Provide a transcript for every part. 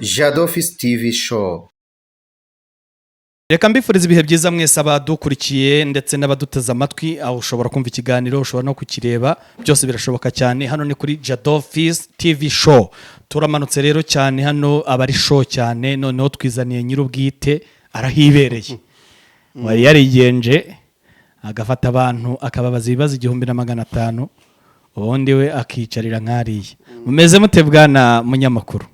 Jadofis TV Show. Reka mbifuriza ibihe byiza mwese abadukurikiye ndetse n'abaduteze amatwi. Aho ushobora kumva ikiganiro, ushobora no kukireba, byose birashoboka cyane. Hano ni kuri Jadofis TV Show. Turamanutse rero cyane, hano aba ari show cyane. Noneho twizaniye nyir'ubwite, arahibereye, wari yarigenje agafata abantu akababaza ibibazo 1500, ubundi we akicarira nk'ariya. Mumeze mute, bwana munyamakuru?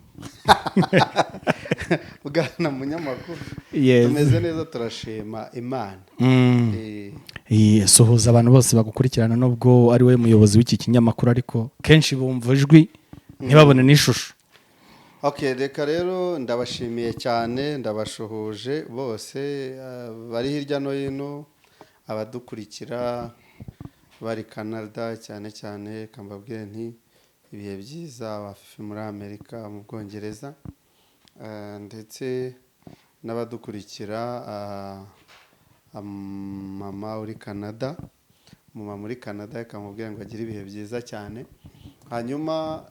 Bwana munyamakuru. Yes. Tumeze neza, turashima Imana. Suhuza abantu bose bagukurikirana, nubwo ari we muyobozi w'iki kinyamakuru, ariko kenshi bumva ijwi ntibabone n'ishusho. Okay, reka rero ndabashimiye cyane, ndabashuhuje bose bari hirya no hino, abadukurikira bari Canada cyane cyane. Reka mbabwire nti ibihe byiza, abafifi muri Amerika, mu Bwongereza, ndetse n'abadukurikira, mama uri Canada, mama muri Canada, reka mubwire ngo agire ibihe byiza cyane. Hanyuma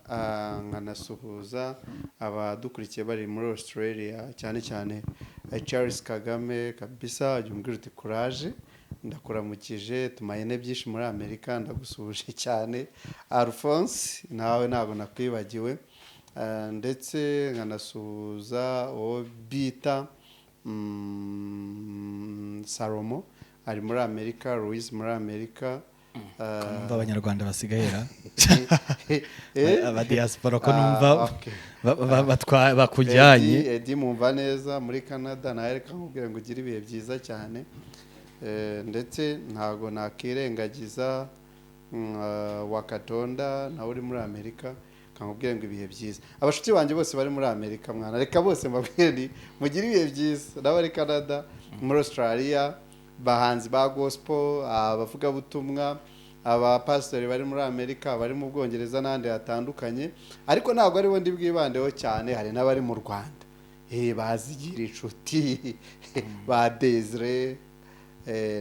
nkanasuhuza abadukurikiye bari muri Australia, cyane cyane Charles Kagame kabisa, ujya umbwira uti courage, ndakuramukije. Tumayene byinshi muri Amerika, ndagusuhuje cyane. Alphonse, nawe ntabwo nakwibagiwe. Ndetse nkanasuhuza uwo bita Salomo ari muri Amerika, Louise muri Amerika. Numva abanyarwanda basigaye ra abadiaspora ko numva bakujyanye. Edi mumva neza muri Canada, nawe reka nkubwire ngo ugire ibihe byiza cyane. Ndetse ntabwo nakirengagiza Wakatonda, nawe uri muri Amerika, kamubwire ngo ibihe byiza. Abashuti banjye bose bari muri Amerika, mwana, reka bose mbabwire ni mugire ibihe byiza, n'abari Canada, muri Australia, bahanzi ba gospel, abavugabutumwa, abapasitori bari muri Amerika, bari mu Bwongereza n'ahandi hatandukanye. Ariko ntabwo aribo ndi bwibandeho cyane, hari n'abari mu Rwanda. Bazigira inshuti ba Desire,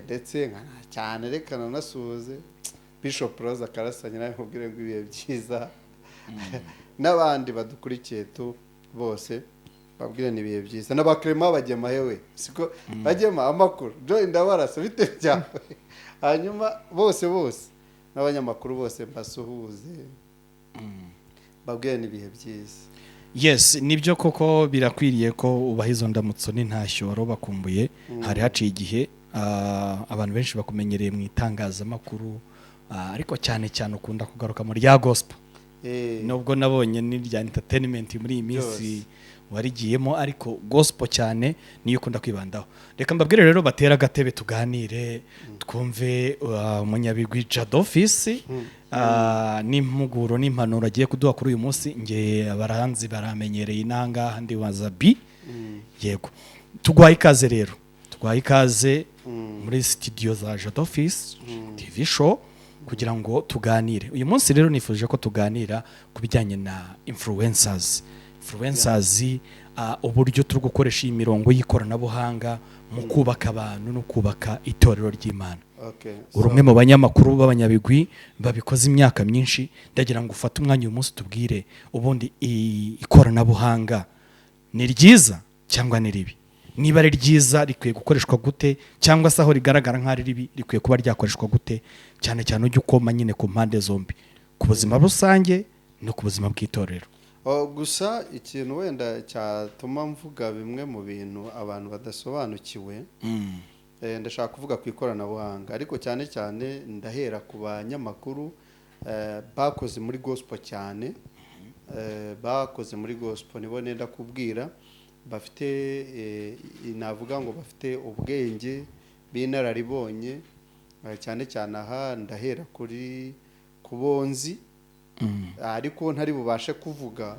ndetse cyane reka nanasuhuze Bishop Rose Karasanye, nawe mubwire ngo ibihe byiza, n'abandi badukurikiye tu bose babwire ni ibihe byiza, n'aba Clement Bagema. Hewe siko Bagema, amakuru? Joy Ndabarasa, bite byawe? Hanyuma bose bose n'abanyamakuru bose mbasuhuze, babwire ni ibihe byiza. Yes, nibyo koko, birakwiriye ko ubaha izo ndamutso n'intashyo wari ubakumbuye. Hari haciye igihe, abantu benshi bakumenyereye mu itangazamakuru, ariko cyane cyane ukunda kugaruka mu rya gospel, nubwo nabonye n'irya entertainment muri iyi minsi Byose. warigiyemo, ariko gospel cyane niyo ukunda kwibandaho. Reka mbabwire rero batere agatebe tuganire, twumve umunyabigwi Jadofisi n'impuguro n'impanuro agiye kuduha kuri uyu munsi. Nge abaranzi baramenyereye inangaha ndi wazabi. Yego, tugwaye ikaze rero, tugwaye ikaze muri studio za Jadofisi TV Show kugira ngo tuganire. Uyu munsi rero nifuje ko tuganira ku bijyanye na influencers, uburyo turi gukoresha iyi mirongo y'ikoranabuhanga mu kubaka abantu no kubaka itorero ry'Imana. Uri umwe mu banyamakuru b'abanyabigwi babikoze imyaka myinshi. Ndagira ngo ufate umwanya uyu munsi tubwire ubundi ikoranabuhanga ni ryiza cyangwa ni ribi? Niba ari ryiza, rikwiye gukoreshwa gute? Cyangwa se aho rigaragara nk'aho ari ribi, rikwiye kuba ryakoreshwa gute? Cyane cyane ujye ukoma nyine ku mpande zombi, ku buzima rusange no ku buzima bw'itorero. Oh, gusa ikintu wenda cyatuma mvuga bimwe mu bintu abantu badasobanukiwe, ndashaka kuvuga ku ikoranabuhanga, ariko cyane cyane ndahera ku banyamakuru bakoze muri gospel cyane, bakoze muri gospel nibo nenda kubwira, bafite navuga ngo bafite ubwenge b'inararibonye. Cyane cyane aha ndahera kuri kubonzi, ariko ntari bubashe kuvuga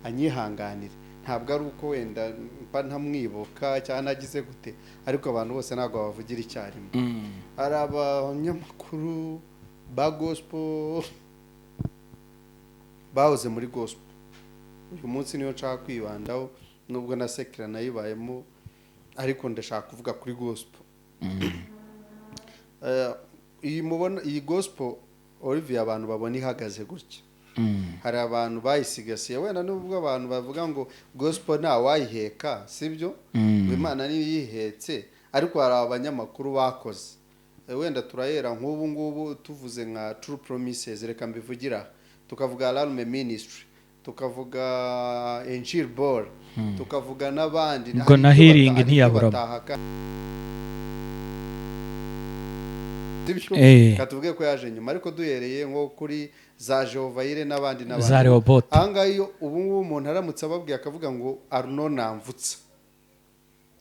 anyihanganire. Ntabwo ari uko wenda mba ntamwibuka cyangwa nagize gute, ariko abantu bose ntabwo bavugira icyarimwe. Hari abanyamakuru ba gospel bahoze muri gospel, uyu munsi niyo nshaka kwibandaho, nubwo na secular nayibayemo, ariko ndashaka kuvuga kuri gospel. Iyi mubona, iyi gospel, Olivier, abantu babona ihagaze gutya. Hari abantu bayisigasiye, wenda nubwo abantu bavuga ngo gospel nta wayiheka, sibyo, ngo Imana niyo yihetse, ariko hari abanyamakuru bakoze. Wenda turahera nk'ubu ngubu tuvuze nka True Promises, reka mbivugira, tukavuga Alarme Ministry, tukavuga Enjil Ball, tukavuga n'abandi. Ubwo na Healing ntiyaburamo. Katuvuge ko yaje nyuma, ariko duhereye nko kuri za Jehovah n'abandi n'abandi, za Rehoboth. Ahangaha iyo ubu ngubu umuntu aramutse ababwiye akavuga ngo Arnaud Namvutsa,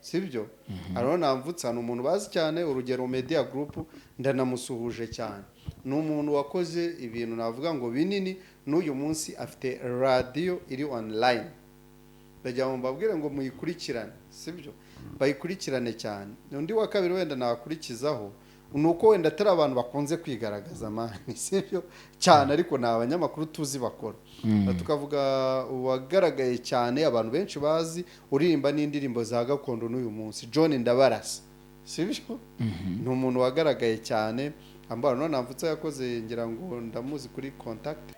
sibyo? Arnaud Namvutsa ni umuntu bazi cyane, Urugero Media Group ndanamusuhuje cyane, ni umuntu wakoze ibintu navuga ngo binini, n'uyu munsi afite radio iri online, ndagira ngo mbabwire ngo muyikurikirane, sibyo? Bayikurikirane cyane. Undi wa kabiri wenda nakurikizaho ni uko wenda atari abantu bakunze kwigaragaza mani, sibyo cyane, ariko ni abanyamakuru tuzi bakora. Tukavuga uwagaragaye cyane abantu benshi bazi uririmba n'indirimbo za gakondo n'uyu munsi, John Ndabarasa, sibyo? Ni umuntu wagaragaye cyane. Ambara none Namvutsa yakoze, ngira ngo ndamuzi kuri Contact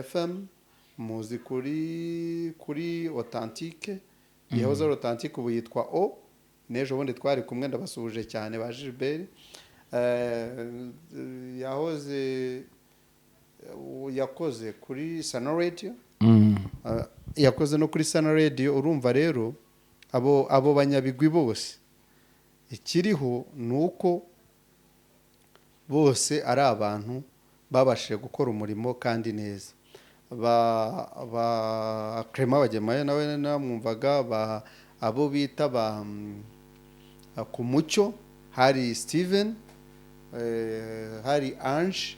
FM, muzi kuri Authentique, yahoze ari Authentique ubu yitwa O, n'ejo bundi twari kumwe, ndabasuhuje cyane ba Gilbert. Yahoze yakoze kuri Sano Radio, yakoze no kuri Sano Radio. Urumva rero abo banyabigwi bose ikiriho ni uko bose ari abantu babashije gukora umurimo kandi neza. Ba Clement Bagemaye nawe namwumvaga, abo bita ba ku mucyo, hari Steven, hari Ange,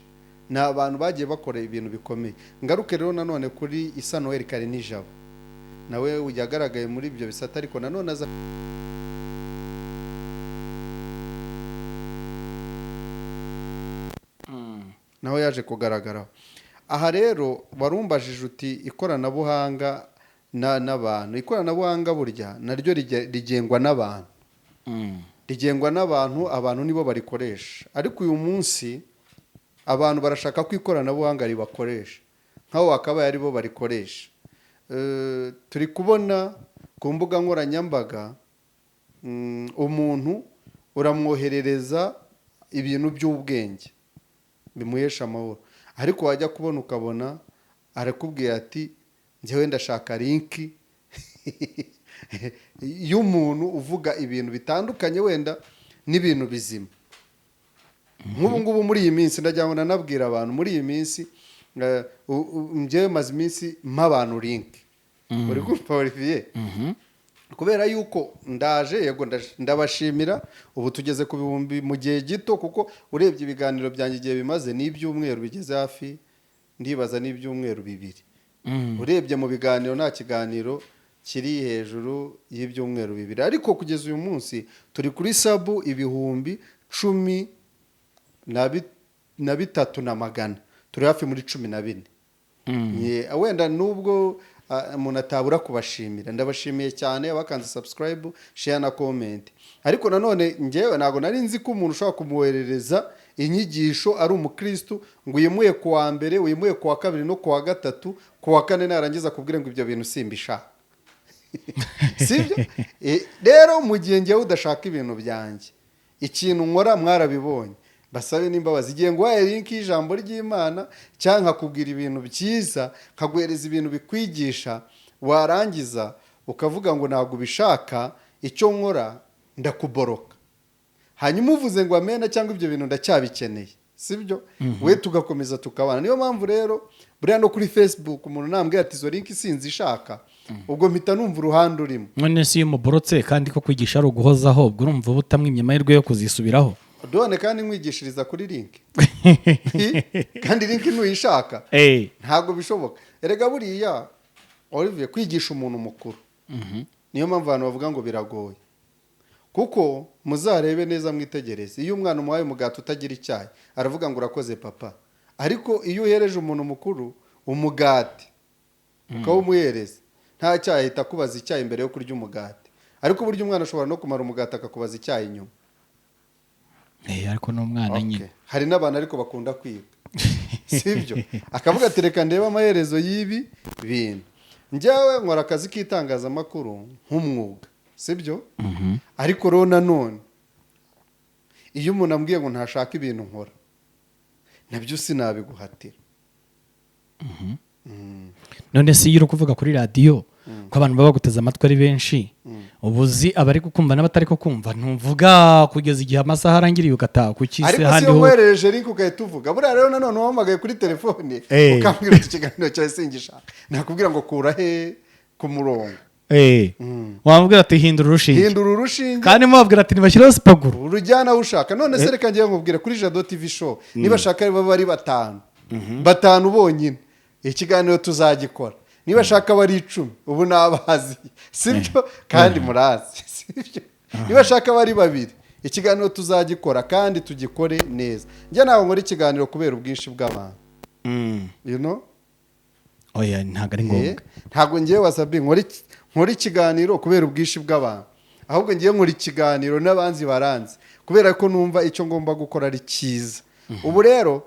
ni abantu bagiye bakora ibintu bikomeye. Ngaruke rero nanone kuri Isa Noel Karinijabo, nawe yagaragaye muri ibyo bisata, ariko nanone aza nawe yaje kugaragaraho. Aha rero warumbajije uti ikoranabuhanga n'abantu. Ikoranabuhanga burya naryo rigengwa n'abantu, rigengwa n'abantu, abantu nibo barikoresha. Ariko uyu munsi abantu barashaka ko ikoranabuhanga ribakoresha nkaho wakabaye aribo barikoresha. Turi kubona ku mbuga nkoranyambaga umuntu uramwoherereza ibintu by'ubwenge bimuhesha amahoro, ariko wajya kubona ukabona arakubwira ati njyewe ndashaka linki y'umuntu uvuga ibintu bitandukanye wenda n'ibintu bizima. Nk'ubu ngubu muri iyi minsi ndagira ngo nanabwira abantu, muri iyi minsi njyewe maze iminsi mpa abantu linki. Uri kumva Olivier? Kubera yuko ndaje, yego ndabashimira, ubu tugeze ku bihumbi mu gihe gito, kuko urebye ibiganiro byanjye igihe bimaze n'ibyumweru bigeze hafi, ndibaza n'ibyumweru 2. Urebye mu biganiro nta kiganiro kiri hejuru y'ibyumweru 2, ariko kugeza uyu munsi turi kuri sabu 13,400, turi hafi muri 14. Wenda nubwo umuntu atabura kubashimira, ndabashimiye cyane abakanze subscribe, share na comment. Ariko nanone njyewe ntago nari nzi ko umuntu ushobora kumwoherereza inyigisho ari umukristo ngo uyimuye ku wa mbere, uyimuye ku wa kabiri no ku wa gatatu, ku wa kane narangiza kubwira ngo ibyo bintu simbishaka. Sibyo? Rero mu gihe njyewe udashaka ibintu byanjye, ikintu nkora mwarabibonye, basabe n'imbabazi. Igihe nguhaye link y'ijambo ry'Imana cyangwa nkakubwira ibintu byiza, nkaguhereza ibintu bikwigisha, warangiza ukavuga ngo ntabwo ubishaka, icyo nkora ndakuboroka. Hanyuma uvuze ngo amena cyangwa ibyo bintu ndacyabikeneye, sibyo? We tugakomeza tukabana. Niyo mpamvu rero buriya no kuri Facebook umuntu nambwira ati izo link sinzi ishaka, ubwo mpita numva uruhande urimo. None si iyo umuborotse kandi ko kwigisha ari uguhozaho, ubwo urumva ubutamwimye amahirwe yo kuzisubiraho. Done kandi nkwigishiriza kuri link. Kandi link ntuyishaka. Ntabwo bishoboka. Erega buriya Olivier, kwigisha umuntu mukuru, niyo mpamvu abantu bavuga ngo biragoye. Kuko muzarebe neza mwitegereze, iyo umwana umuhaye umugati utagira icyayi aravuga ngo urakoze papa, ariko iyo uhereje umuntu mukuru umugati ukawumuhereza nta cyayi, ahita akubaza icyayi mbere yo kurya umugati. Ariko burya umwana ashobora no kumara umugati akakubaza icyayi nyuma. Ariko n'umwana nyine. Hari n'abantu ariko bakunda kwiga. Sibyo? Akavuga ati: "Reka ndebe amaherezo y'ibi bintu." Njyewe nkora akazi k'itangazamakuru nk'umwuga, sibyo? Ariko rero nanone iyo umuntu ambwiye ngo ntashaka ibintu nkora, nabyo sinabiguhatira. None se iyo uri kuvuga kuri radiyo, ko abantu baba baguteze amatwi ari benshi, uba uzi abari kukumva n'abatari kukumva? Ntuvuga kugeza igihe amasaha arangiriye ugataha? Kuki se Ariko si handi iyo ho nkoherereje link ugahita uvuga. Buriya rero nanone uhamagaye kuri telefone ukambwira uti: "Ikiganiro cyawe singishaka," nakubwira ngo kura he ku murongo. Wamubwira ati: "Hindura urushinge." Hindura urushinge. Kandi mubabwira ati: "Ntibashyireho super glue." Urujyana aho ushaka. None se reka ngiye nkubwire, kuri Jado TV Show, niba ashaka baba ari batanu, batanu bonyine, ikiganiro tuzagikora. Niba ashaka bari 10, ubu nabazi, sibyo? Kandi murazi, sibyo? Niba ashaka bari babiri, ikiganiro tuzagikora kandi tugikore neza. Njye ntabwo nkora ikiganiro kubera ubwinshi bw'abantu you know? Oya, ntabwo ari ngombwa. Ntabwo ngiye wasabi nkora ikiganiro kubera ubwinshi bw'abantu, ahubwo ngiye nkora ikiganiro n'abanzi baranzi, kubera ko numva icyo ngomba gukora ari cyiza. Ubu rero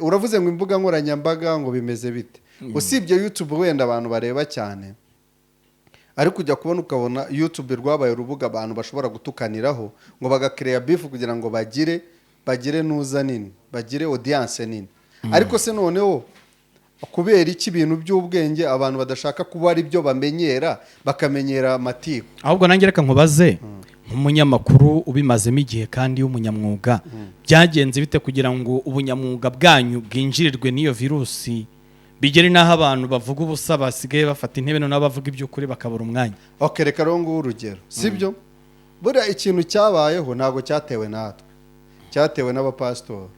uravuze ngo imbuga nkoranyambaga ngo bimeze bite? Usibye YouTube wenda abantu bareba cyane, ariko ujya kubona ukabona YouTube rwabaye urubuga abantu bashobora gutukaniraho, ngo bagakereya beef kugira ngo bagire nuza nini, bagire audience nini. Ariko se noneho kubera iki ibintu by'ubwenge abantu badashaka kuba ari byo bamenyera, bakamenyera amatiku? Ahubwo nanjye reka nkubaze nk'umunyamakuru ubimazemo igihe kandi w'umunyamwuga: byagenze bite kugira ngo ubunyamwuga bwanyu bwinjirirwe n'iyo virusi, bigere n'aho abantu bavuga ubusa basigaye bafata intebe, noneho bavuga iby'ukuri bakabura umwanya? Ok, reka rero nguhe urugero, sibyo? Buriya ikintu cyabayeho ntabwo cyatewe natwe, cyatewe n'abapasitori.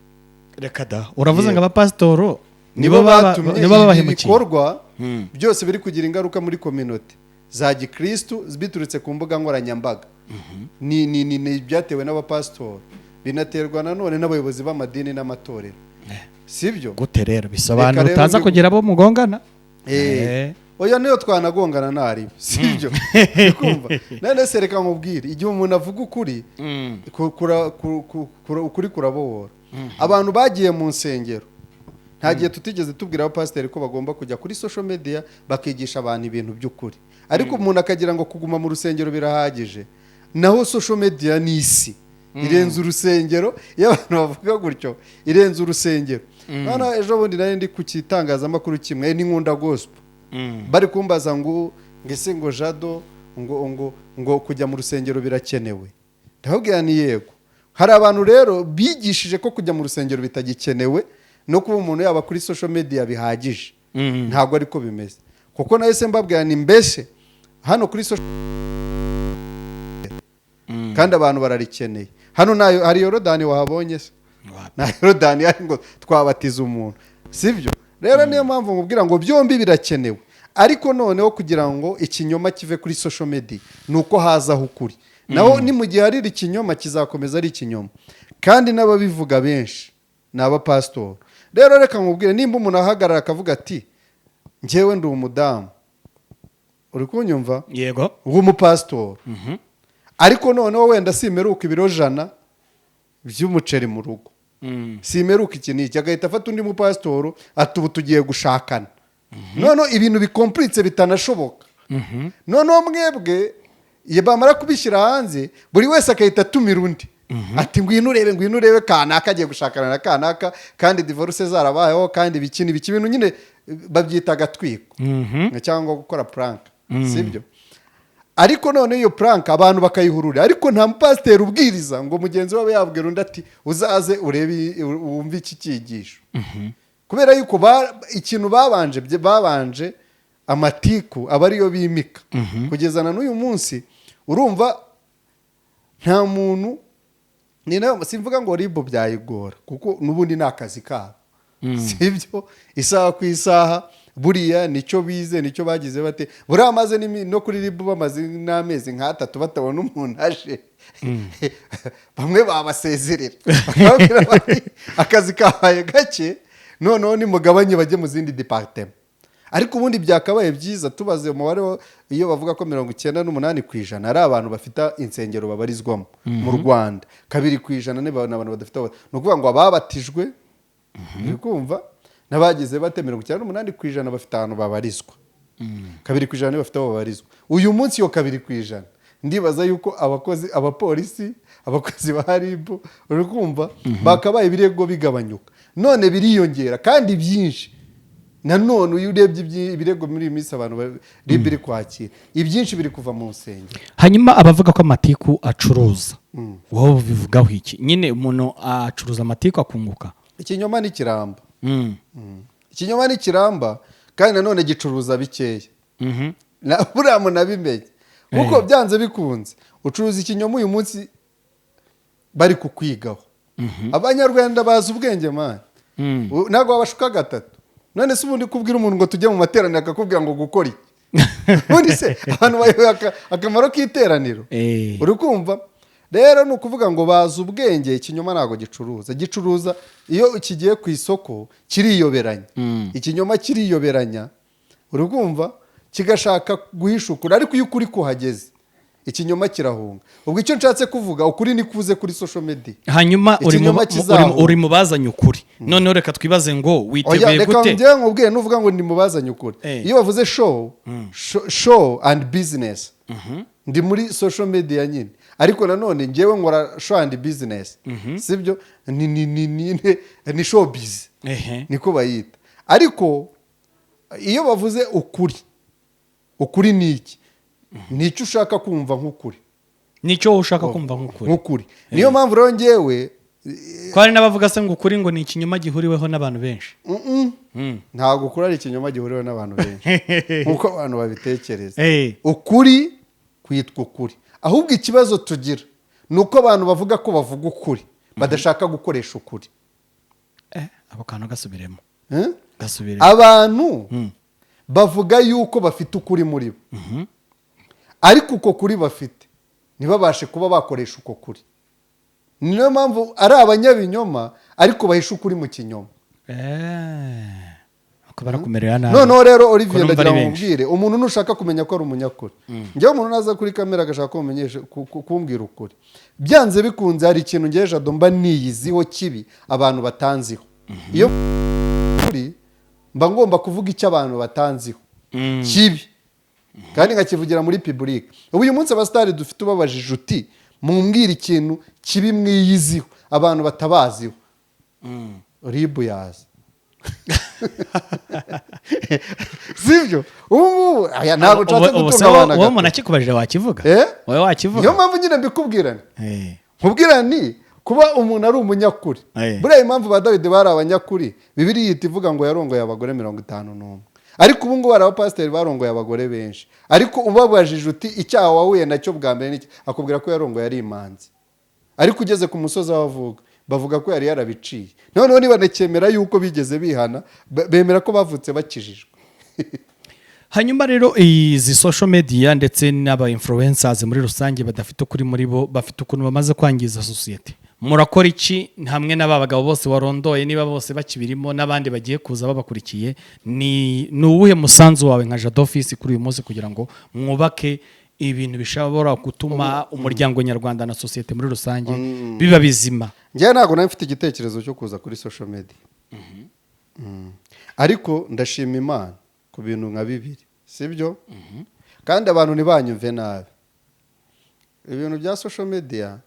Reka da! Uravuze Yego. ngo abapasitoro nibo nibo batumye nibo ibi babahemukiye? bikorwa byose biri kugira ingaruka muri communauté za gikristu biturutse ku mbuga nkoranyambaga. Ni ibyatewe n'abapasitori, binaterwa nanone n'abayobozi b'amadini n'amatorero, sibyo? Gute rero? Bisobanura Reka rero utaza kugira abo mugongana. Oya, niyo twanagongana ntaribo, sibyo? Kumva none se, reka nkubwire, igihe umuntu avuga ukuri, ukuri kurabohora. Abantu bagiye mu nsengero, nta gihe tutigeze tubwira abapasiteri ko bagomba kujya kuri social media bakigisha abantu ibintu by'ukuri, ariko umuntu akagira ngo kuguma mu rusengero birahagije. Naho social media ni isi irenze urusengero. Iyo abantu bavuga gutyo, irenze urusengero. Noneho ejo bundi nari ndi ku kitangazamakuru kimwe n'Inkunda Gospel, bari kumbaza ngo ese ngo Jado ngo kujya mu rusengero birakenewe? Ndababwira ni yego. Hari abantu rero bigishije ko kujya mu rusengero bitagikenewe, no kuba umuntu yaba kuri social media bihagije. Ntabwo ariko bimeze, kuko nahise mbabwira ni mbese hano kuri social kandi abantu bararikeneye. Hano nayo hari Yorodani wahabonye se? Nta Yorodani hari ngo twabatiza umuntu, sibyo? Rero niyo mpamvu nkubwira ngo byombi birakenewe, ariko noneho kugira ngo ikinyoma kive kuri social media ni uko hazaho ukuri. Naho ni mu gihe hari ikinyoma, kizakomeza ari ikinyoma, kandi n'ababivuga benshi ni abapasitori. Rero reka nkubwire, nimba umuntu ahagarara akavuga ati: "Njyewe ndi umudamu," uri kunyumva? Yego. W'umupasitori, ariko noneho wenda simeruka ibiro 100 by'umuceri mu rugo, simeruka iki n'iki, agahita afata undi mupasitoro ati: "Ubu tugiye gushakana." Noneho ibintu bikompuritse bitanashoboka. Noneho mwebwe iyo bamara kubishyira hanze, buri wese agahita atumira undi ati: "Ngwino urebe, ngwino urebe, kanaka agiye gushakana na kanaka," kandi divorce zarabayeho, kandi ibiki n'ibiki. Ibintu nyine babyita agatwiko cyangwa gukora prank, sibyo? Ariko none iyo prank abantu bakayihurura, ariko nta mupasiteri ubwiriza ngo mugenzi we abe yabwira undi ati: "Uzaze urebe, wumve iki cyigisho," kubera yuko ikintu babanje amatiku aba ariyo bimika kugeza na n'uyu munsi. Urumva nta muntu ni nayo simvuga ngo RIB byayigora, kuko n'ubundi ni akazi kabo, sibyo? Isaha ku isaha, buriya nicyo bize, nicyo bagize bate. Buriya amaze no kuri RIB bamaze n'amezi nk'atatu batabona umuntu aje, bamwe babasezerera bakababwira bati: "Akazi kabaye gake, noneho nimugabanye bajye mu zindi département." Ariko ubundi byakabaye byiza tubaze umubare iyo bavuga ko 98% ari abantu bafite insengero babarizwamo mu Rwanda, 2% ni abantu badafite ni ukuvuga ngo ababatijwe. Uri kumva, n'abagize bate, 98% bafite ahantu babarizwa, 2% nibo bafite aho babarizwa. Uyu munsi iyo 2%, ndibaza yuko abakozi, abapolisi, abakozi ba RIB, uri kumva, bakabaye ibirego bigabanyuka, none biriyongera. Kandi byinshi nanone, iyo urebye ibirego muri iyi minsi abantu RIB iri kwakira, ibyinshi biri kuva mu nsengero. Hanyuma abavuga ko amatiku acuruza, wowe ubivugaho iki? Nyine umuntu acuruza amatiku akunguka? Ikinyoma ni kiramba. Ikinyoma ni kiramba, kandi nanone gicuruza bikeya. Buriya munabimenye, kuko byanze bikunze ucuruza ikinyoma uyu munsi bari kukwigaho. Abanyarwanda bazi ubwenge, man. Ntabwo wabashuka gatatu. None se ubundi kubwira umuntu ngo tujye mu materaniro, akakubwira ngo gukora iki? Ubundi se abantu bayobewe akamaro k'iteraniro? Uri kumva rero, ni ukuvuga ngo bazi ubwenge. Ikinyoma ntabwo gicuruza. Gicuruza iyo kigiye ku isoko kiriyoberanya. Ikinyoma kiriyoberanya, uri kumva, kigashaka guhisha ukuri, ariko iyo ukuri kuhageze ikinyoma kirahunga. Ubwo icyo nshatse kuvuga, ukuri ni kuze kuri social media. Hanyuma uri mu Ikinyoma kizahunga. Uri mu bazanye ukuri. Noneho reka twibaze ngo Oya, witeguye reka gute? njyewe nkubwire, nuvuga ngo ni mubazanye ukuri, iyo bavuze show, show and business, ndi muri social media nyine, ariko nanone njyewe nkora show and business, sibyo? Ni showbiz, niko bayita. Ariko iyo bavuze ukuri, ukuri ni iki? Ni icyo ushaka kumva nk'ukuri. Nicyo wowe ushaka kumva nk'ukuri. Nk'ukuri. Niyo mpamvu rero njyewe Ko hari n'abavuga se ngo ukuri ngo ni ikinyoma gihuriweho n'abantu benshi. Mm-mm. Ntabwo ukuri ari ikinyoma gihuriweho n'abantu benshi nk'uko abantu babitekereza. Ukuri kwitwa ukuri. Ahubwo ikibazo tugira ni uko abantu bavuga ko bavuga ukuri badashaka gukoresha ukuri. Ako kantu gasubiremo. Eh? Gasubiremo. Abantu bavuga yuko bafite ukuri muri bo, ariko uko kuri bafite ntibabashe kuba bakoresha uko kuri. Niyo mpamvu ari abanyabinyoma, ariko bahisha ukuri mu kinyoma. Ako barakumerera nabi. Noneho rero Olivier, Ko numva ndagira ari ngo benshi. nkubwire, umuntu nushaka kumenya ko ari umunyakuri, njyewe umuntu naza kuri kamera agashaka kumenyesha kumbwira ukuri, byanze bikunze hari ikintu ngewe Jado mba niyiziho kibi abantu batanziho. Iyo kuri mba ngomba kuvuga icyo abantu batanziho kibi, kandi nkakivugira muri public. Ubu uyu munsi abasitari dufite, ubabajije uti: "Mumbwire ikintu kibi mwiyiziho abantu batabaziho," RIB yaza, sibyo? Ubu ngubu aya ntabwo nshatse Ubu se gutunga abantu wowe umuntu agatoki. akikubajije wakivuga? Eh? Wowe wakivuga? Niyo mpamvu nyine mbikubwirane, nkubwira ni kuba umuntu ari umunyakuri. Buriya impamvu ba Dawidi bari abanyakuri, Bibiri yita ivuga ngo yarongoye abagore 51, ariko ubu ngubu hari abapasiteri barongoye abagore benshi, ariko ubabajije uti: "Icyaha wahuye nacyo bwa mbere ni iki?" akubwira ko yarongoye ari imanzi. Ariko ugeze ku musozi aho avuga, bavuga ko yari yarabiciye. Noneho nibanakemera yuko bigeze bihana, bemera ko bavutse bakijijwe. Hanyuma rero izi social media ndetse n'aba influencers muri rusange badafite ukuri muri bo, bafite ukuntu bamaze kwangiza sosiyete. Murakora iki hamwe n'aba bagabo bose warondoye, niba bose bakibirimo n'abandi bagiye kuza babakurikiye? Ni uwuhe musanzu wawe nka Jado Fils kuri uyu munsi kugira ngo mwubake ibintu bishobora gutuma umuryango nyarwanda na sosiyete muri rusange biba bizima? Njyewe ntabwo nari mfite igitekerezo cyo kuza kuri social media. Ariko ndashima Imana ku bintu nka bibiri, sibyo? Kandi abantu ntibanyumve nabi. Ibintu bya social media,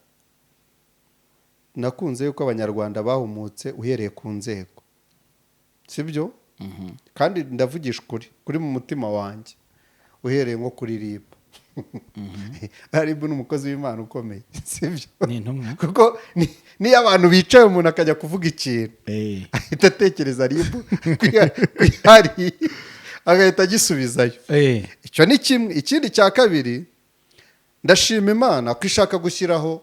nakunze yuko Abanyarwanda bahumutse uhereye ku nzego, sibyo? Kandi ndavugisha ukuri kuri mu mutima wanjye, uhereye nko kuri RIB. RIB ni umukozi w'Imana ukomeye, sibyo? Ni intumwa. Kuko niyo abantu bicaye, umuntu akajya kuvuga ikintu, ahita atekereza RIB kwihariye, agahita agisubizayo. Icyo ni kimwe. Ikindi cya kabiri, ndashima Imana ko ishaka gushyiraho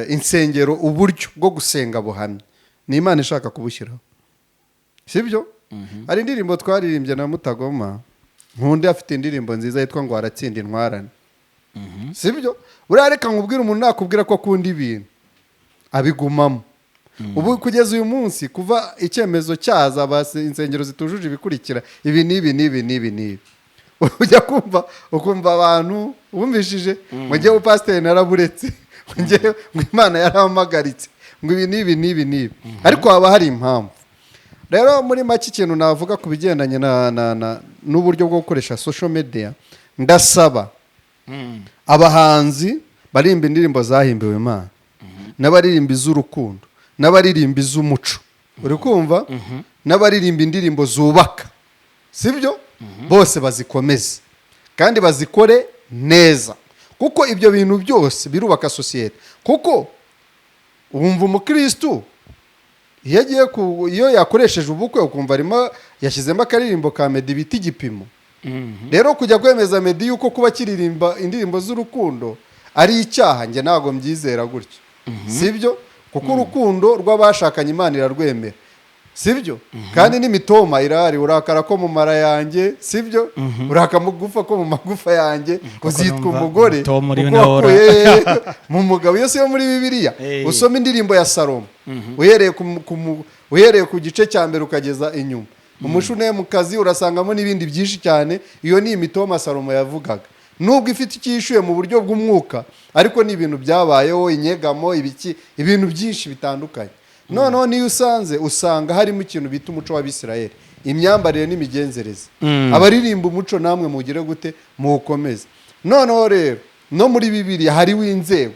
insengero, uburyo bwo gusenga buhamye. Ni Imana ishaka kubushyiraho, sibyo? Hari indirimbo twaririmbye na Mutagoma Nkundi, afite indirimbo nziza yitwa ngo "Haratsinda Intwarane", sibyo? Buriya reka nkubwire, umuntu nakubwira ko akunda ibintu abigumamo. Ubu kugeza uyu munsi, kuva icyemezo cyaza, insengero zitujuje ibikurikira ibi n'ibi n'ibi n'ibi n'ibi, ujya kumva ukumva abantu wumvishije ngo: "Njyewe pasiteri naraburetse, ngo njyewe ngo Imana yarampagaritse." Ngo ibi n'ibi n'ibi n'ibi, ariko haba hari impamvu. Rero muri make, ikintu navuga ku bigendanye na n'uburyo bwo gukoresha social media, ndasaba abahanzi baririmba indirimbo zahimbiwe Imana, n'abaririmba iz'urukundo, n'abaririmba iz'umuco, uri kumva, n'abaririmba indirimbo zubaka, sibyo, bose bazikomeze kandi bazikore neza, kuko ibyo bintu byose birubaka sosiyete. Kuko wumva umukirisitu iyo agiye ku iyo yakoresheje ubukwe, ukumva arimo yashyizemo akaririmbo ka Meddy bita "Igipimo". Rero kujya kwemeza Meddy yuko kuba akiririmba indirimbo z'urukundo ari icyaha, njye ntabwo mbyizera gutyo, sibyo? Kuko urukundo rw'abashakanye Imana irarwemera, sibyo? Kandi n'imitoma irahari: "Urakara ko mu mara yanjye," sibyo? "Uraka mugufa ko mu magufa yanjye, uzitwa Numva umugore imitoma uriyo kuko nawe wakuye mu mugabo." Iyo si yo muri Bibiliya? Usoma indirimbo ya Salomo, uhereye ku gice cya mbere ukageza inyuma, Umushunemukazi, urasangamo n'ibindi byinshi cyane. Iyo ni imitoma Salomo yavugaga, nubwo ifite icyo yishuye mu buryo bw'umwuka, ariko ni ibintu byabayeho, inyegamo, ibiki, ibintu byinshi bitandukanye. Noneho niyo usanze, usanga harimo ikintu bita umuco w'Abisirayeli, imyambarire n'imigenzereze. Abaririmba umuco namwe mugire gute? Muwukomeze. Noneho rero no muri Bibiliya hariho inzego,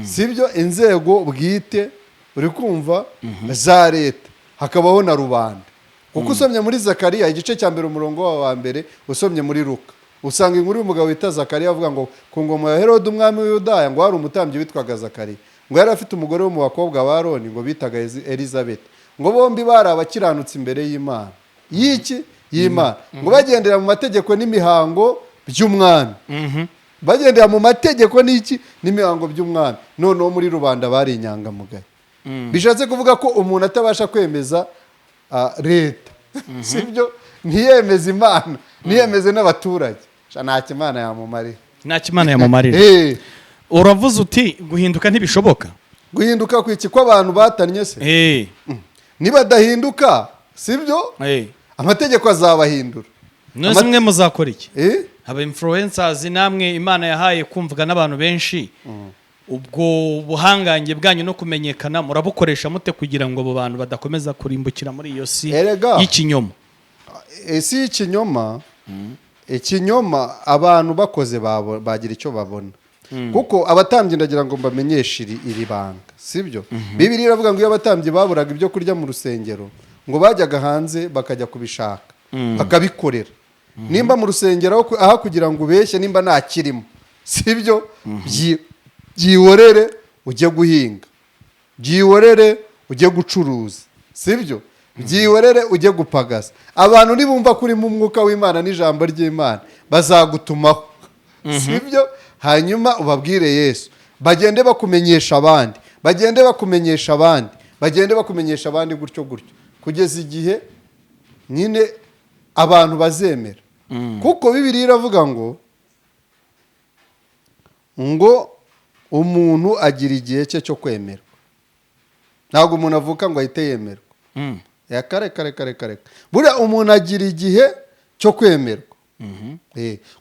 sibyo? Inzego bwite, uri kumva, za leta, hakabaho na rubanda. Kuko usomye muri Zakariya igice cya mbere, umurongo wawo wa mbere, usomye muri Luka, usanga inkuru y'umugabo wita Zakariya, avuga ngo ku ngoma ya Herode umwami w'Yudaya, ngo hari umutambyi witwaga Zakariya, ngo yari afite umugore wo mu bakobwa ba Aroni, ngo bitaga Elizabeth, ngo bombi bari abakiranutsi imbere y'Imana, y'iki? Y'Imana, ngo bagendera mu mategeko n'imihango by'umwami, bagendera mu mategeko n'iki? N'imihango by'umwami. Noneho muri rubanda bari inyangamugayo. Bishatse kuvuga ko umuntu atabasha kwemeza leta, sibyo, ntiyemeze Imana, ntiyemeze n'abaturage, sha, ntacyo Imana yamumarira. Ntacyo Imana yamumarira. Uravuze uti guhinduka ntibishoboka. Guhinduka ku iki? Ko abantu batannye se? Nibadahinduka, sibyo, amategeko azabahindura. None se mwe muzakora iki? Eh? Aba influencers namwe Imana yahaye kumvwa n'abantu benshi, ubwo buhangange bwanyu no kumenyekana murabukoresha mute kugira ngo abo bantu badakomeza kurimbukira muri iyo si Erega. y'ikinyoma? Isi y'ikinyoma, ikinyoma abantu bakoze bagira icyo babona. Kuko abatambyi, ndagira ngo mbamenyeshe iri banga, sibyo? Bibiliya iravuga ngo iyo abatambyi baburaga ibyo kurya mu rusengero, ngo bajyaga hanze bakajya kubishaka, bakabikorera. Nimba mu rusengero aho kugira ngo ubeshye, nimba nta kirimo, sibyo, byihorere ujye guhinga, byihorere ujye gucuruza, sibyo, byihorere ujye gupagasa. Abantu nibumva ko urimo umwuka w'Imana n'ijambo ry'Imana, bazagutumaho, sibyo? Hanyuma ubabwire Yesu, bagende bakumenyesha abandi, bagende bakumenyesha abandi, bagende bakumenyesha abandi, gutyo gutyo, kugeza igihe nyine abantu bazemera. Kuko Bibiliya iravuga ngo umuntu agira igihe cye cyo kwemerwa. Ntabwo umuntu avuka ngo ahite yemerwa. Ya, kare kare kare kare. Buriya umuntu agira igihe cyo kwemerwa.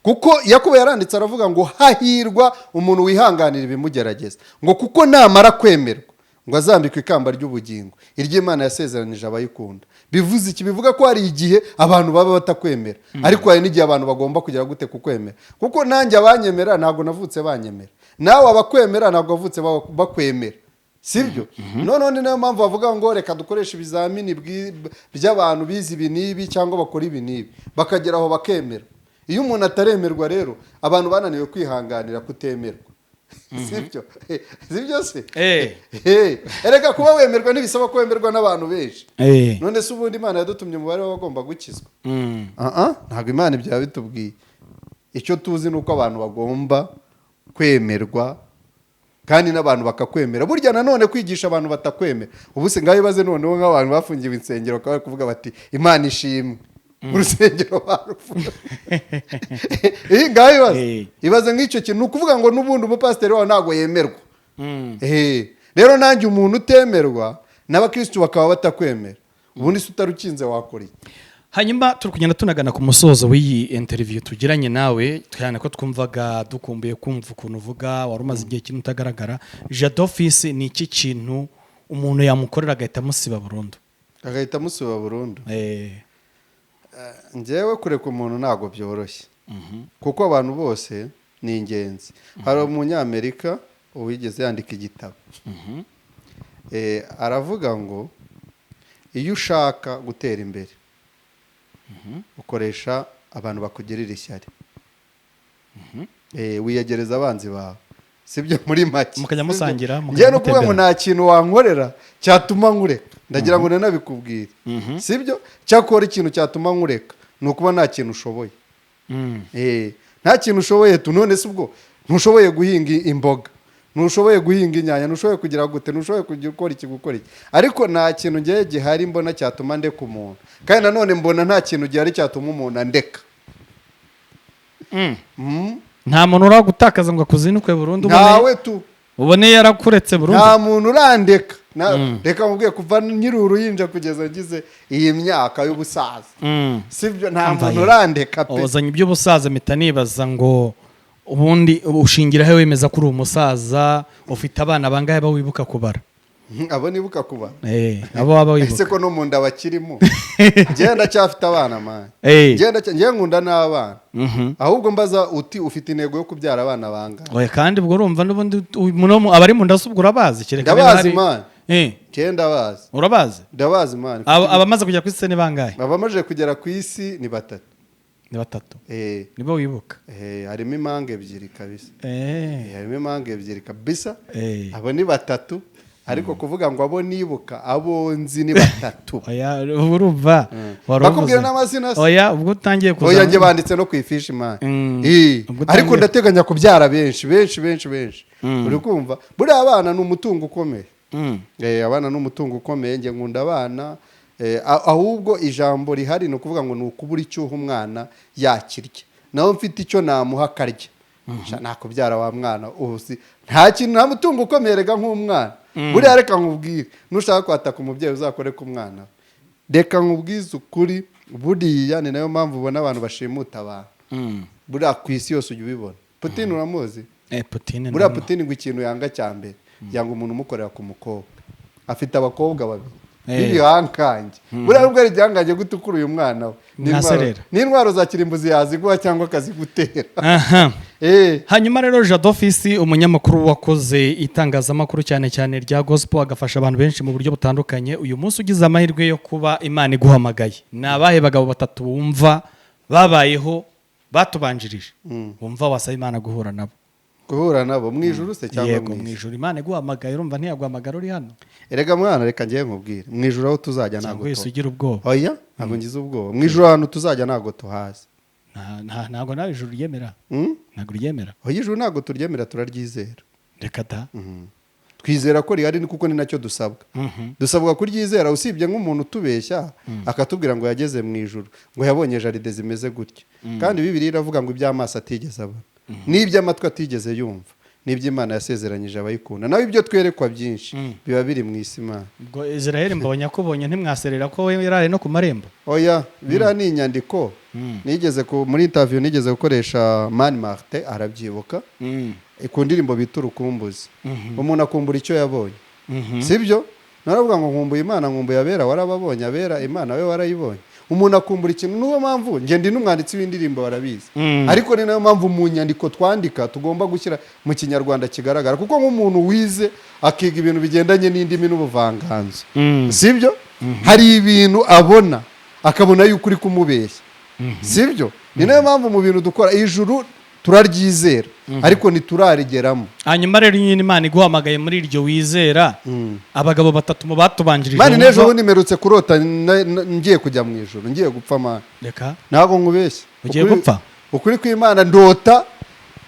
Kuko Yakobo yaranditse aravuga ngo hahirwa umuntu wihanganira ibimugerageza, ngo kuko namara kwemerwa ngo azambikwe ikamba ry'ubugingo, iry'Imana yasezeranije abayikunda. Bivuze iki? Bivuga ko hari igihe abantu baba batakwemera, ariko hari n'igihe abantu bagomba kugira gute? Kukwemera. Kuko nanjye abanyemera ntabwo navutse banyemera, nawe abakwemera ntabwo wavutse bakwemera, sibyo? Noneho ni nayo mpamvu bavuga ngo reka dukoreshe ibizamini by'abantu bize ibi n'ibi cyangwa bakora ibi n'ibi, bakagera aho bakemera. Iyo umuntu ataremerwa rero, abantu bananiwe kwihanganira kutemerwa, sibyo? Sibyo se? Erega kuba wemerwa ntibisaba ko wemerwa n'abantu benshi. None se ubundi Imana yadutumye umubare w'abagomba gukizwa? Ah, ah, ntabwo Imana ibyo yabitubwiye. Icyo tuzi ni uko abantu bagomba kwemerwa, kandi n'abantu bakakwemera. Burya nanone kwigisha abantu batakwemera, ubu se ngaho ibaze noneho nk'abantu bafungiwe insengero, bakaba bari kuvuga bati "Imana ishimwe, urusengero barufunze." Iyi ngaho ibaze, ibaze nk'icyo kintu. Ni ukuvuga ngo n'ubundi umupasiteri wawe ntabwo yemerwa. Rero nanjye umuntu utemerwa n'abakirisitu bakaba batakwemera, ubundi se utarukinze wakora iki? Hanyuma turi kugenda tunagana ku musozo w'iyi interview tugiranye nawe, cyane ko twumvaga dukumbuye kumva ukuntu uvuga, wari umaze igihe kinini utagaragara. Jado Fils, ni iki kintu umuntu yamukorera agahita amusiba burundu? Agahita amusiba burundu? Eh. Njyewe kureka umuntu ntabwo byoroshye, kuko abantu bose ni ingenzi. Hari umunyamerika wigeze yandika igitabo, aravuga ngo iyo ushaka gutera imbere ukoresha abantu bakugirira ishyari, wiyegereza abanzi bawe, sibyo? Muri make, Mukajya musangira, mukajya njyewe ni ukuvuga ngo mutembera. nta kintu wankorera cyatuma nkureka. Ndagira ngo nanabikubwire, sibyo? Cyakora ikintu cyatuma nkureka ni ukuba nta kintu ushoboye. Nta kintu ushoboye tu. None se ubwo ntushoboye guhinga imboga, ntushoboye guhinga inyanya, ntushoboye kugira gute, ntushoboye kugira gukora iki, gukora iki? Ariko nta kintu ngewe gihari mbona cyatuma ndeka umuntu, kandi nanone mbona nta kintu gihari cyatuma umuntu andeka. Nta muntu uragutakaza ngo akuzinukwe burundu, Ntawe tu. ubone yarakuretse burundu? Nta muntu urandeka. Reka mubwiye, kuva nkiri uruhinja kugeza ngize iyi myaka y'ubusaza, sibyo, nta Umva muntu ye. urandeka pe. Uzanye iby'ubusaza, mpita nibaza ngo ubundi ushingira he wemeza ko uri umusaza? Ufite abana bangahe wibuka kubara? Abo nibuka kuba? Abo waba Ese wibuka. ko no mu nda bakirimo? Njyewe ndacyafite abana, man. Njyewe nkunda n'abana. Ahubwo mbaza uti ufite intego yo kubyara abana bangana? Oya, kandi ubwo urumva n'ubundi abari mu nda se ubwo urabazi? Kereka niba Ndabazi, man. Njyewe ndabazi. Urabazi? Ndabazi, man. Abamaze kugera ku isi ni bangahe? Abamaze kugera ku isi ni batatu. Ni batatu? Eh. Nibo wibuka? Harimo impanga ebyiri kabisa. Harimo impanga ebyiri kabisa. Abo ni batatu, ariko kuvuga ngo abo nibuka, abo nzi ni batatu. Oya, ubu urumva wari Bakubwira uvuze. n'amazina se? Oya, ubwo utangiye kuza. Oya, njye banditse no ku ifishi, man. Ubwo Ariko ndateganya kubyara benshi, benshi, benshi, benshi. Uri kumva, buriya abana ni umutungo ukomeye. Abana ni umutungo ukomeye. Njye nkunda abana. Ahubwo ijambo rihari ni ukuvuga ngo ni ukubura icyo uha umwana yakirya. Naho mfite icyo namuha akarya. Sha, nakubyara wa mwana. Ubu si nta kintu, nta mutungo ukomeye rega nk'umwana. Buriya reka nkubwire, nushaka kwataka umubyeyi uzakore ku mwana we. Reka nkubwize ukuri, buriya ni nayo mpamvu ubona abantu bashimuta abantu. Buriya ku isi yose ujya ubibona. Putin uramuzi? Putin Buriya ndamuzi. Putin ngo ikintu yanga cya mbere, yanga umuntu umukorera ku mukobwa. Afite abakobwa babiri b'ibihangange. Buriya nubwo ari igihangange gute, ukura uyu mwana we Ni Ntaserera. n'intwaro za kirimbuzi yaziguha cyangwa akazigutera. Hanyuma rero, Jado Fisi, umunyamakuru wakoze itangazamakuru cyane cyane rya gospel, agafasha abantu benshi mu buryo butandukanye, uyu munsi ugize amahirwe yo kuba Imana iguhamagaye, ni abahe bagabo batatu wumva babayeho batubanjirije, wumva wasaba Imana guhura nabo? Guhura nabo mu ijuru se cyangwa Yego, mu mu isi? ijuru. Imana iguhamagaye, urumva ntiyaguhamagara uri hano. Erega mwana, reka ngiye nkubwire, mu ijuru aho tuzajya ntabwo Cyangwa wese ugira ubwoba? Oya, ntabwo ngize ubwoba. Mu ijuru ahantu tuzajya ntabwo tuhazi. Ntabwo nawe ijuru ryemera? Ntabwo ryemera? Oya, ijuru ntabwo turyemera, turaryizera. Reka da. Twizera ko rihari, kuko ni nacyo dusabwa. Dusabwa kuryizera, usibye nk'umuntu utubeshya akatubwira ngo yageze mu ijuru, ngo yabonye jardin zimeze gutya. Kandi Bibiliya iravuga ngo iby'amaso atigeze abona n'iby'amatwi atigeze yumva n'iby'Imana yasezeranyije abayikunda. Nawe ibyo twerekwa byinshi biba biri mu isi, Imana. Ubwo Israel mbonye akubonye, ntimwaserera ko we yarari no ku marembo? Oya, biriya ni inyandiko nigeze muri interview nigeze gukoresha Mani Martin, arabyibuka, ku ndirimbo bita "Urukumbuzi". Umuntu akumbura icyo yabonye, sibyo? Naravuga ngo nkumbuye Imana, nkumbuye abera. Warababonye abera, Imana we warayibonye? Umuntu akumbura ikintu. Niyo mpamvu njye ndi n'umwanditsi w'indirimbo, barabizi. Ariko ni nayo mpamvu mu nyandiko twandika tugomba gushyira mu Kinyarwanda kigaragara, kuko nk'umuntu wize akiga ibintu bigendanye n'indimi n'ubuvanganzo, sibyo, hari ibintu abona akabona yuko uri kumubeshya, sibyo? Ni nayo mpamvu mu bintu dukora, ijuru turaryizera ariko ntiturarigeramo. Hanyuma rero nyine, Imana iguhamagaye muri iryo wizera, abagabo batatu mu batubanjirije Man, n'ejo wumva- bundi mperutse kurota ngiye kujya mu ijuru, ngiye gupfa, man. Reka. Ntabwo nkubeshya. Ugiye gupfa? Ukuri kw'Imana, ndota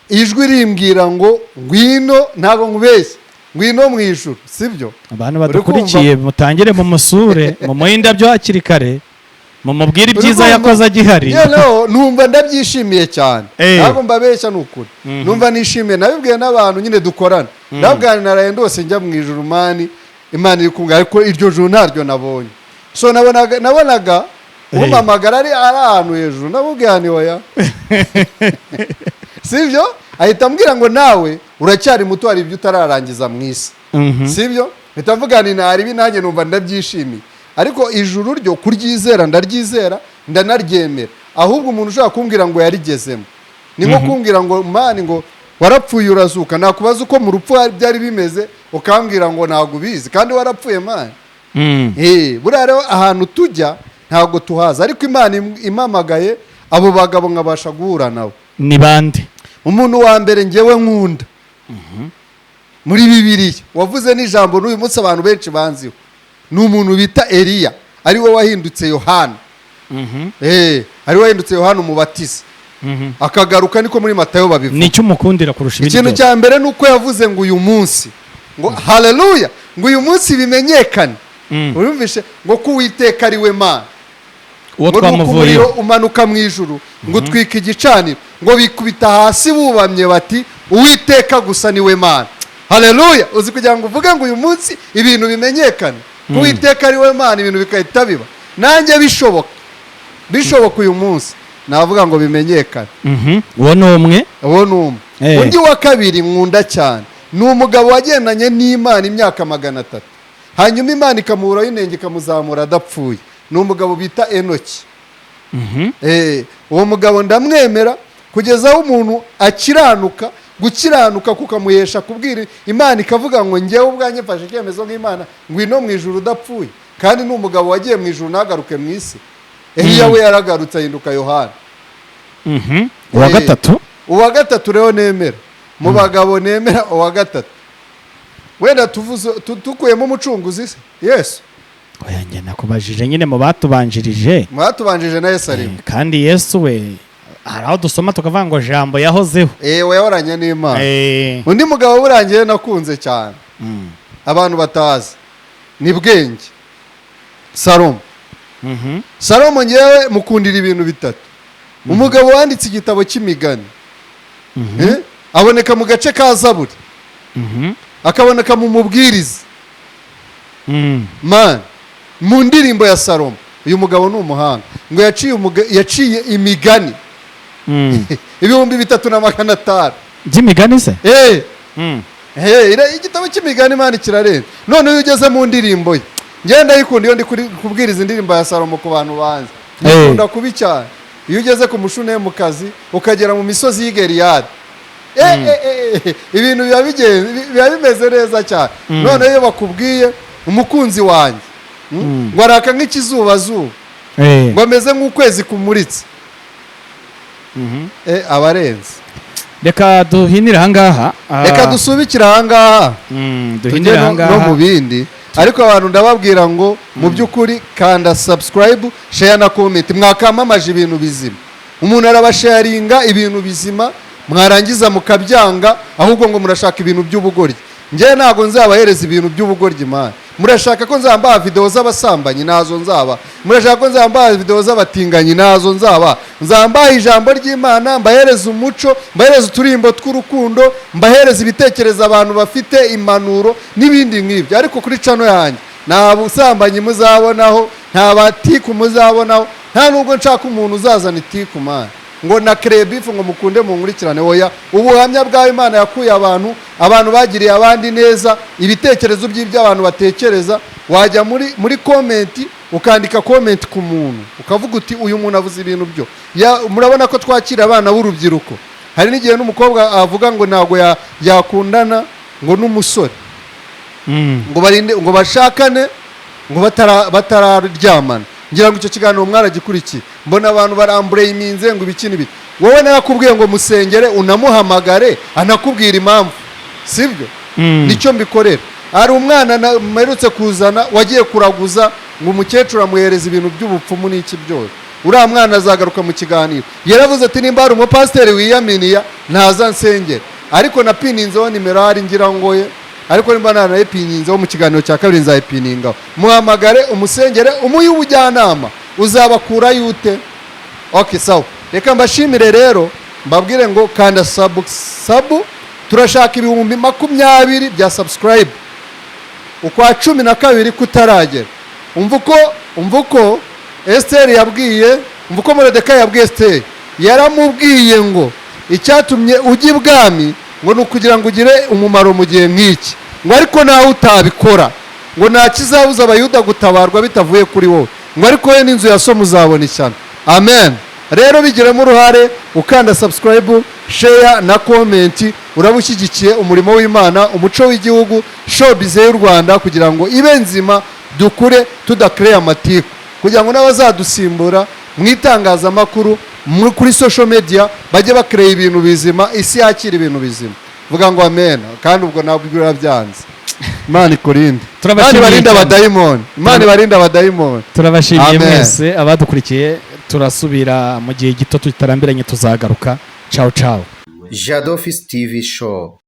ijwi rimbwira ngo ngwino. Ntabwo nkubeshya, ngwino mu ijuru, sibyo? Abantu Uri badukurikiye, mutangire mumusure, mumuhe indabyo hakiri kare, mumubwire ibyiza Uri kumva? yakoze agihari. Noneho numva ndabyishimiye cyane. Ntabwo mbabeshya, ni ukuri, numva nishimiye. Nabibwiye n'abantu nyine dukorana, ndabwira naraye ndose njya mu ijuru, man. Imana iri kumbwira, ariko iryo juru ntaryo nabonye. So nabonaga umpamagara ari ahantu hejuru. Ndamubwira nti oya, sibyo. Ahita ambwira ngo nawe uracyari muto, hari ibyo utararangiza mu isi, sibyo? Mpita mvuga nti ntaribi, nanjye numva ndabyishimiye. Ariko ijuru ryo kuryizera ndaryizera, ndanaryemera. Ahubwo umuntu ushobora kumbwira ngo yarigezemo ni nko kumbwira ngo man, ngo warapfuye urazuka, nakubaza uko mu rupfu byari bimeze, ukambwira ngo ntabwo ubizi kandi warapfuye, man. Buriya rero ahantu tujya ntabwo tuhaza, ariko Imana impamagaye abo bagabo nkabasha guhura nabo. Ni bande? Umuntu wa mbere ngewe nkunda muri Bibiliya wavuze n'ijambo n'uyu munsi abantu benshi banziho ni umuntu bita Eliya, ari we wahindutse Yohana. Ari we wahindutse Yohana Umubatiza, akagaruka, niko muri Matayo babivuga. Ni icyo umukundira kurusha ibindi Ikintu byose? cya mbere ni uko yavuze ngo uyu munsi, ngo haleluya, ngo uyu munsi bimenyekane, urumvishe, ngo ko Uwiteka ari we Mana, Uwo ngo nuko umuriro twamuvuyeho. umanuka mu ijuru, ngo utwika igicaniro, ngo bikubita hasi bubamye bati: "Uwiteka gusa ni we Mana." Haleluya! Uzi kugira ngo uvuge ngo uyu munsi ibintu bimenyekane ko Uwiteka ari we Mana, ibintu bigahita biba? Nanjye bishoboka, bishoboka uyu munsi navuga ngo bimenyekane. Uwo ni umwe. Uwo ni umwe. Undi wa kabiri nkunda cyane ni umugabo wagendanye n'Imana imyaka 300, hanyuma Imana ikamuhuraho inenge, ikamuzamura adapfuye. Ni umugabo bita Enoki. Uwo mugabo ndamwemera kugeza aho umuntu akiranuka, gukiranuka kukamuhesha kubwira Imana, ikavuga ngo ngewe ubwanjye mfashe icyemezo nk'Imana, ngwino mu ijuru udapfuye. Kandi ni umugabo wagiye mu ijuru ntagaruke mu isi. Eliya we yaragarutse ahinduka Yohana. Uwa gatatu? Uwa gatatu rero nemera mu bagabo, nemera uwa gatatu, wenda tuvuze dukuyemo Umucunguzi se Yesu. Oya, njye nakubajije nyine mu batubanjirije. Mwatubanjije na Yesu arimo. Kandi Yesu we hari aho dusoma tukavuga ngo Jambo yahozeho. We yahoranye n'Imana. Undi mugabo burangiye nakunze cyane, abantu batazi, ni Bwenge Salomo. Salomo ngewe mukundira ibintu bitatu. Umugabo wanditse igitabo cy'Imigani. Aboneka mu gace ka Zaburi, akaboneka mu Mubwiriza, man, mu Ndirimbo ya Salomo. Uyu mugabo ni umuhanga, ngo yaciye imigani 3500. By'imigani se? Igitabo cy'Imigani, Imana, kirarenze. None iyo ugeze mu ndirimbo ye, ngenda ndayikunda iyo ndi kubwiriza Indirimbo ya Salomo ku bantu banze. Ndikunda kubi cyane iyo ugeze ku Mushunemukazi, ukagera mu misozi y'i Galeyadi. Ibintu biba bimeze neza cyane. None iyo bakubwiye umukunzi wanjye, ngo araka nk'ikizubazuba, ngo ameze nk'ukwezi kumuritse, abarenze. Reka duhinire ahangaha. Reka dusubikire ahangaha, tujye Duhinire no ahangaha. mu bindi. Ariko abantu ndababwira ngo mu by'ukuri kanda subscribe, share na comment. Mwakamamaje ibintu bizima, umuntu arabasharinga ibintu bizima, mwarangiza mukabyanga, ahubwo ngo murashaka ibintu by'ubugoryi. Njyewe ntabwo nzabahereza ibintu by'ubugoryi, man. Murashaka ko nzambaha videwo z'abasambanyi? Nazo nzaba. Murashaka ko nzambaha videwo z'abatinganyi? Nazo nzaba. Nzambaha ijambo ry'Imana, mbahereza umuco, mbahereza uturimbo tw'urukundo, mbahereza ibitekerezo abantu bafite, impanuro n'ibindi nk'ibyo. Ariko kuri channel yanjye nta busambanyi muzabonaho, nta batiku muzabonaho, nta nubwo nshaka umuntu uzazana itiku, man, ngo na kerebifu ngo mukunde munkurikirane. Oya, ubuhamya bwawe Imana yakuye abantu, abantu bagiriye abandi neza, ibitekerezo by'ibyo abantu batekereza. Wajya muri comment, ukandika comment ku muntu, ukavuga uti uyu muntu avuze ibintu byo. Murabona ko twakira abana b'urubyiruko. Hari n'igihe n'umukobwa avuga ngo ntabwo yakundana ngo n'umusore, ngo barinde ngo bashakane ngo batararyamana. Ngira ngo icyo kiganiro mwaragikurikiye, mbona abantu barambureyiminze ngo ibiki n'ibiki. Wowe narakubwiye ngo musengere, unamuhamagare anakubwira impamvu, sibyo? Nicyo mbikorera. Hari umwana mperutse kuzana wagiye kuraguza, ngo umukecuru amuhereza ibintu by'ubupfumu n'iki byose. Uriya mwana azagaruka mu kiganiro. Yaravuze ati nimba hari umupasiteri wiyaminiya ntaza nsengera. Ariko napininzeho nimero hari, ngira ngo ye, ariko nimba nanayipininzeho, mu kiganiro cya kabiri nzayipiningaho. Muhamagare, umusengere, umuhe ubujyanama. Uzabakurayo ute? Okay, sawa, reka mbashimire rero, mbabwire ngo kanda sub. Turashaka 20,000 bya subscribe ukwa 12 kutaragera. Umva uko Esiteri yabwiye, umva uko Moridekayi yabwiye Esiteri. Yaramubwiye ngo icyatumye ujya ibwami ngo ni ukugira ngo ugire umumaro mu gihe nk'iki, ngo ariko nawe utabikora. Ngo nta kizabuza Abayuda gutabarwa bitavuye kuri wowe, ngo ariko we n'inzu ya so muzabona ishyano. Amen. Rero bigiremo uruhare, ukanda subscribe, share na comment, uraba ushyigikiye umurimo w'Imana, umuco w'igihugu, showbiz y'u Rwanda, kugira ngo ibe nzima, dukure tudakereye amatiku, kugira ngo n'abazadusimbura mu itangazamakuru, kuri social media, bajye bakereye ibintu bizima, isi yakira ibintu bizima. Vuga ngo amen. Kandi ubwo ntabwo biba byanze. Imana ikurinde. Imana Turabashimiye ibarinde cyane. abadayimoni. Imana ibarinde abadayimoni. Turabashimiye Amen. mwese abadukurikiye. Turasubira mu gihe gito tutarambiranye, tuzagaruka. Ciao ciao. Jadofis TV Show.